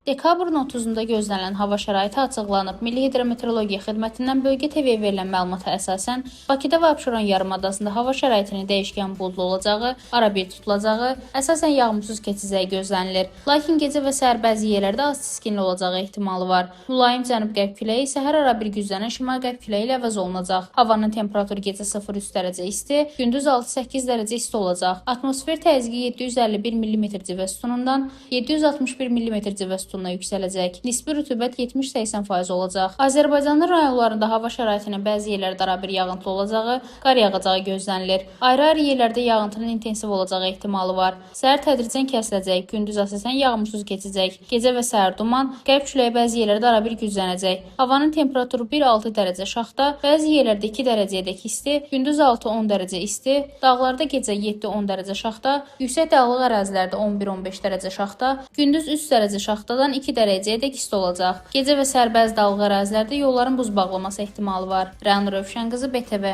Dekabrın 30-da gözlənilən hava şəraiti açıqlanıb. Milli Hidrometeorologiya Xidmətindən Bölgə TV-yə verilən məlumata əsasən, Bakıda və Abşeron yarımadasında hava şəraitinin dəyişkən buludlu olacağı, arabir tutulacağı, əsasən yağmursuz keçəcəyi gözlənilir. Lakin gecə və səhər bəzi yerlərdə az tiskinli olacağı ehtimalı var. Mülayim cənub-qərb küləyi səhər arabir güclənən şimal-qərb küləyi ilə əvəz olunacaq. Havanın temperaturu gecə 0-3 dərəcə isti, gündüz 6-8 dərəcə isti olacaq. Atmosfer təzyiqi 751 mm civə sütunundan 761 mm civə sütununa yüksələcək. Nisbi rütubət 70-80% olacaq. Azərbaycanın rayonlarında hava şəraitinin bəzi yerlərdə arabir yağıntılı olacağı, qar yağacağı gözlənilir. Ayrı-ayrı yerlərdə yağıntının intensiv olacağı ehtimalı var. Səhər tədricən kəsiləcək, gündüz əsasən yağmursuz keçəcək. Gecə və səhər duman, qərb küləyi bəzi yerlərdə arabir güclənəcək. Havanın temperaturu 1-6 dərəcə şaxta, bəzi yerlərdə 2 dərəcəyədək isti, gündüz 6-10 dərəcə isti, dağlarda gecə 7-10 dərəcə şaxta, yüksək dağlıq ərazilərdə 11-15 dərəcə şaxta, gündüz 3 dərəcə şaxtadan 2 dərəcəyədək isti olacaq. Gecə və səhər bəzi dağlıq ərazilərdə yolların buz bağlaması ehtimalı var. Rəna Rövşən qızı, BTV.